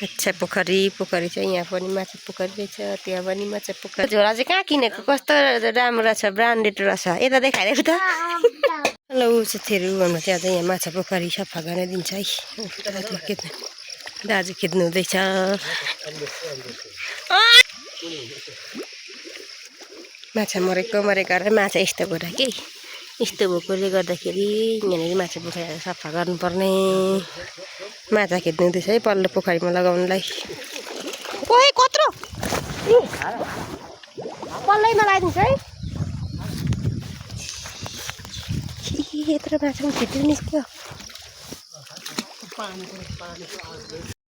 अच्छा पोखरी चाहिँ यहाँ पनि माछा पोखरी रहेछ त्यहाँ पनि माछा पोखरी झोला चाहिँ कहाँ किनेको कस्तो राम्रो रहेछ ब्रान्डेड रहेछ यता देखाइदिएको त हेलो साथीहरू हाम्रो चाहिँ यहाँ माछा पोखरी सफा गर्न दिन्छ है दाजु खेद्नु हुँदैछ माछा मरेको र माछा यस्तो भएर के यस्तो भएकोले गर्दाखेरि यहाँनिर माछा पोखरी सफा गर्नुपर्ने माछा खेद्नु हुँदैछ है पल्लो पोखरीमा लगाउनुलाई ओए कत्रो पल्लैमा लगाइदिन्छ है यत्रो माछा छिटो निस्क्यो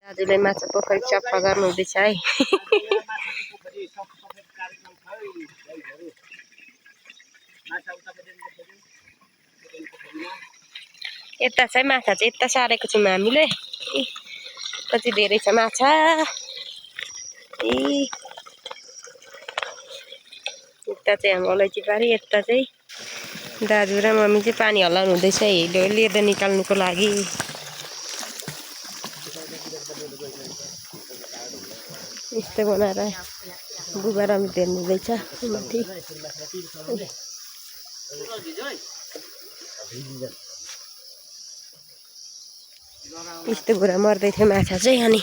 दाजुले माछा पोखरी सफा गर्नु हुँदैछ है यता चाहिँ माछा चाहिँ यता सारेको छौँ हामीले कति धेरै छ माछा यता चाहिँ हाम्रो अलैँची बारी यता चाहिँ दाजु र मम्मी चाहिँ पानी हल्लाउनु हुँदैछ हिलो लेदो निकाल्नुको लागि यस्तो बनाएर बुबा रमी हेर्नु हुँदैछ माथि यस्तो कुरा मर्दै थियो माछा चाहिँ अनि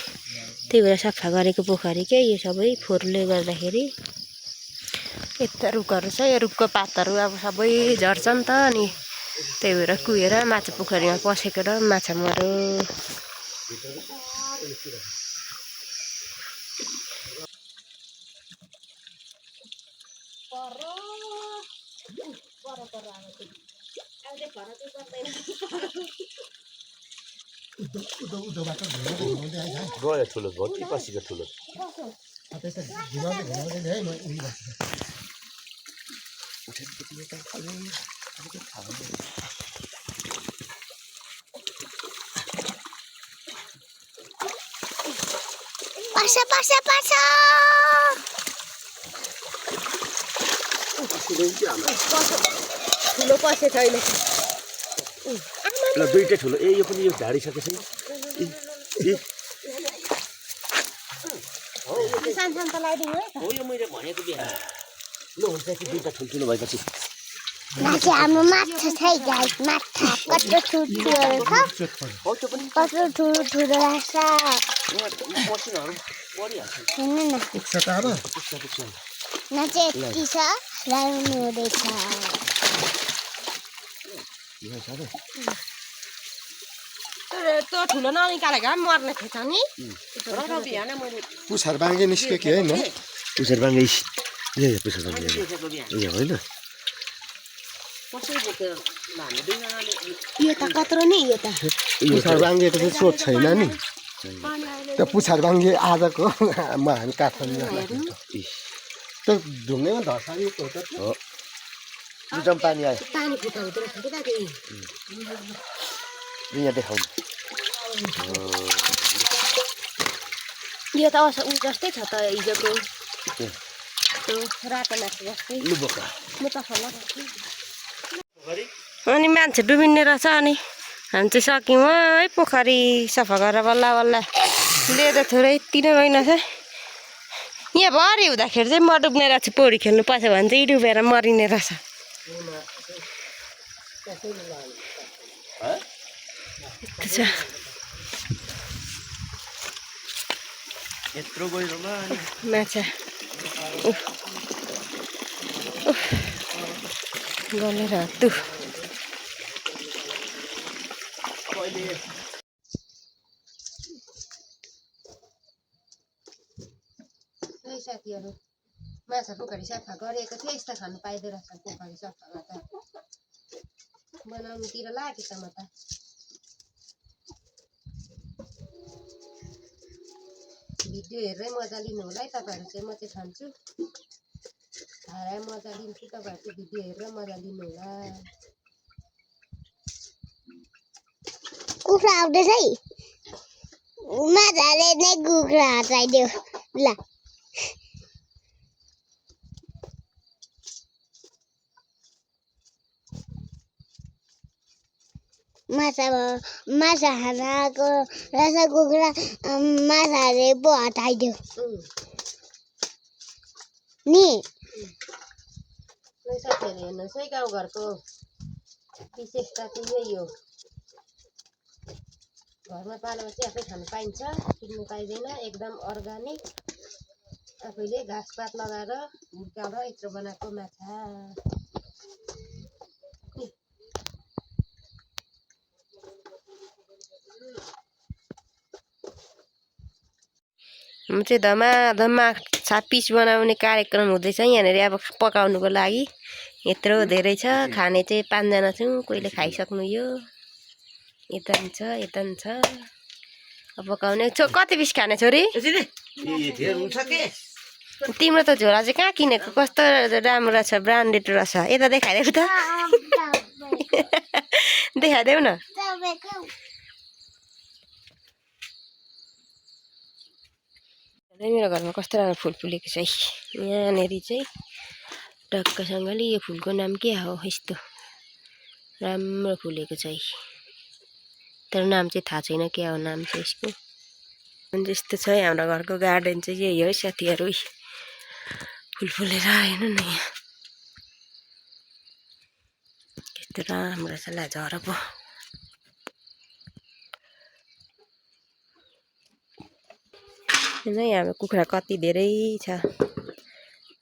त्यही भएर सफा गरेको पोखरी के यो सबै फोहोरले गर्दाखेरि यता रुखहरू छ यो रुखको पातहरू अब सबै झर्छ नि त अनि त्यही भएर कुहेर माछा पोखरीमा पसेको र माछा मर्यो गयो ठुलो भर्ती पसिको ठुलो ठुलो पसे छैन ल दुईटै ठुलो ए यो पनि यो झाडिसकेछ हो यो मैले भनेको बिहा ल हुन्छ कि दुईटा ठुल्ठुलो भएपछि हाम्रो माछा छ गाइस माछा कत्रो ठुल्ठुलो छ कत्रो ठुल्ठुलो लाग्छ मसिनहरू परिहाल्छ हेर्नु न नाचे यति छ लाउनु हुँदैछ त्यो ठुलो ननिकालेको मर्ने थिएछ नि पुछार बाङ्गे निस्क्यो कि होइन पुछार बाङ्गे होइन यो त कत्रो नि यो त पुछार बाङ्गेको चाहिँ सोच छैन नि त्यो पुछार बाङ्गे आजको हामी काठमाडौँ त्यो ढुङ्गैमा धर्साएको हो त एकदम पानी आयो पानी फुटाउँदो रहेछ कि दाजु यहाँ देखाउनु यो त उ जस्तै छ त हिजोको त्यो रातो माछा जस्तै अनि मान्छे डुबिने रहेछ अनि हामी चाहिँ सक्यौँ है पोखरी सफा गरेर बल्ल बल्ल लेदो थोरै यति नै रहेनछ यहाँ भरि हुँदाखेरि चाहिँ म डुब्ने रहेछ पौडी खेल्नु पस्यो भने चाहिँ डुबेर मरिने रहेछ यत्रो गयो माछा गलेर हत्तु साथीहरू माछा पोखरी सफा गरेको थियो यस्तो खानु पाइँदो रहेछ पोखरी सफा गर्दा बनाउनुतिर लाग्यो त म त भिडियो हेरेरै मजा लिनु होला है तपाईँहरू चाहिँ म चाहिँ खान्छु खाएर मजा लिन्छु तपाईँहरू चाहिँ भिडियो हेरेर मजा लिनु होला कुखुरा आउँदैछ है माछाले नै कुखुरा हटाइदियो ल माछा खानाको रहेछ कुखुरा माछाहरूले पो हटाइदियो नि साथीहरू हेर्नुहोस् है गाउँघरको विशेषता चाहिँ यही हो घरमा पालेपछि आफै खानु पाइन्छ किन्नु पाइँदैन एकदम अर्ग्यानिक आफैले घाँसपात लगाएर हुर्काएर यत्रो बनाएको माछा म चाहिँ धमाधम माछा पिस बनाउने कार्यक्रम हुँदैछ यहाँनिर अब पकाउनुको लागि यत्रो धेरै छ खाने चाहिँ 5 जना छौँ कोहीले खाइसक्नु यो यता पनि छ यता पनि छ अब पकाउने कति पिस खाने छोरी तिम्रो त झोला चाहिँ कहाँ किनेको कस्तो राम्रो रहेछ ब्रान्डेड रहेछ यता देखाइदेऊ त देखाइदेऊ न मेरो घरमा कस्तो राम्रो फुल फुलेको छ यहाँनिर चाहिँ टक्कसँगले यो फुलको नाम के हो यस्तो राम्रो फुलेको छ तर नाम चाहिँ थाहा छैन के हो नाम चाहिँ यसको अनि यस्तो छ हाम्रो घरको गार्डन चाहिँ यही हो साथीहरू फुल फुलेर हेर्नु न यहाँ कस्तो राम्रो छ ला झर पो नै हाम्रो कुखुरा कति धेरै छ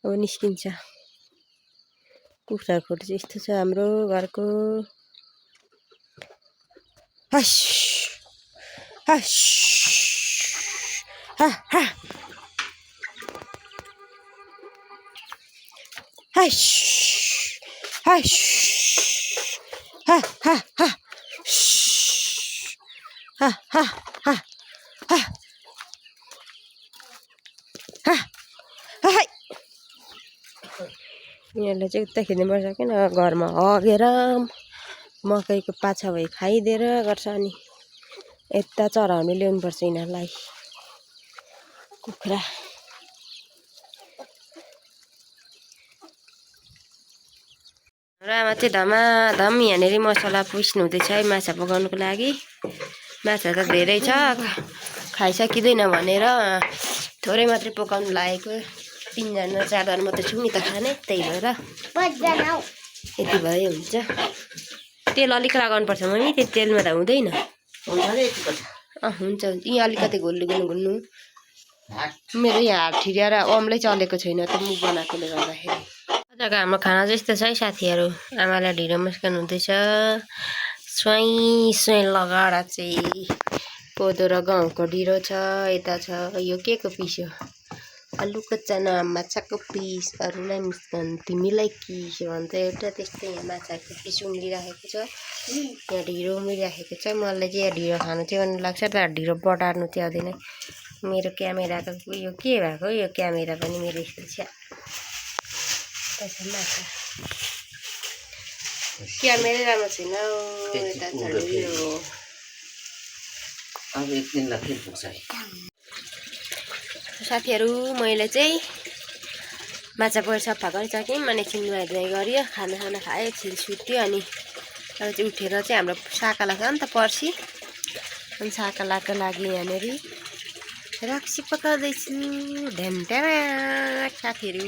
अब निस्किन्छ कुखुरा खोर चाहिँ यस्तो छ हाम्रो घरको हस हस हा हा हस हस हा हा हा हा हा हा हा यहाँलाई चाहिँ उता खेल्नुपर्छ किन घरमा हगेर मकैको पाछा भई खाइदिएर गर्छ अनि यता चराउनु ल्याउनुपर्छ यिनीहरूलाई कुखुरा र आमा चाहिँ धमाधम यहाँनिर मसला पिस्नु हुँदैछ है माछा पकाउनुको लागि माछा त धेरै छ खाइसकिँदैन भनेर थोरै मात्रै पकाउनु लागेको 3 जना 4 जना मात्रै छौँ नि त खाने त्यही भएर यति भए हुन्छ तेल अलिक लगाउनुपर्छ मम्मी त्यो तेलमा त हुँदैन हुन्छ यहाँ अलिकति घुल्नु मेरो यहाँ हात ठिर्याएर ओम्लै चलेको छैन त मुख बनाएकोले गर्दाखेरि आजको हाम्रो खाना चाहिँ यस्तो छ है साथीहरू आमालाई ढिँडो मुस्कान हुँदैछ स्वाइँ लगाएर चाहिँ कोदो र गहुँको ढिँडो छ यता छ यो के को पिस हो आलुको चना माछाको पिस अरूलाई मुस्कान तिमीलाई के भन्छ एउटा त्यस्तै यहाँ माछाको पिस उम्लिराखेको छ यहाँ ढिँडो उम्लिराखेको छ मलाई चाहिँ यहाँ ढिँडो खानु चाहिँ मन लाग्छ तर ढिँडो बटार्नु चाहिँ आउँदैन मेरो क्यामेराको यो के भएको यो क्यामेरा पनि मेरो यस्तो छ माछा क्यामेरै राम्रो छैन साथीहरू मैले चाहिँ माछा पकाएर सफा गरिसकेँ अनि एकछिन नुहाइ गऱ्यो खाना खायो छिल सुत्यो अनि अब चाहिँ उठेर चाहिँ हाम्रो साकाला छ नि त पर्सि अनि साकालाको लागि यहाँनिर रक्सी पकाउँदैछु ढेन्टेरा साथीहरू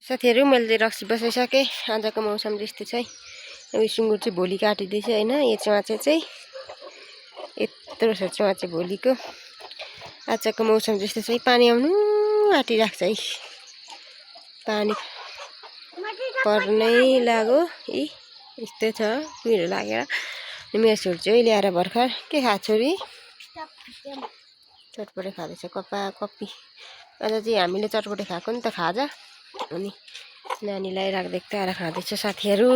साथीहरू मैले चाहिँ रक्सी बसाइसकेँ आजको मौसम त्यस्तो छ है यो सुँगुर चाहिँ भोलि काटिँदैछ होइन यो च्वाचे चाहिँ यत्रो छ च्वाचे भोलिको आजको मौसम त्यस्तो छ है पानी आउनु आँटिरहेको छ है पानी पर्नै लाग्यो इ यस्तै छ कुहिरो लागेर मेरो छोरी चाहिँ ल्याएर भर्खर के खाएको छोरी चटपटे खाँदैछ कपी आज चाहिँ हामीले चटपटे खाएको नि त खाजा अनि नानीलाई राखिदिएको आएर खाँदैछ साथीहरू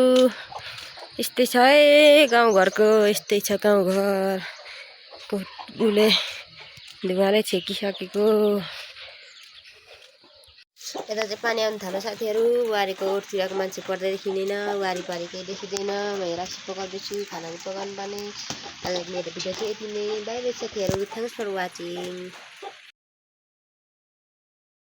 यस्तै छ है गाउँघरको यस्तै छ गाउँघरको उसले धुवाले छेकिसकेको यता चाहिँ पानी आउनु थाल्यो साथीहरू वारीको ओरतिरको मान्छे पर्दै देखिँदैन वारीपारी केही देखिँदैन म रासी पकाउँदैछु खानाहरू पकाउनु पर्ने आज मेरो भिडियो चाहिँ यति नै बाई बाई साथीहरू थ्याङ्क्स फर वाचिङ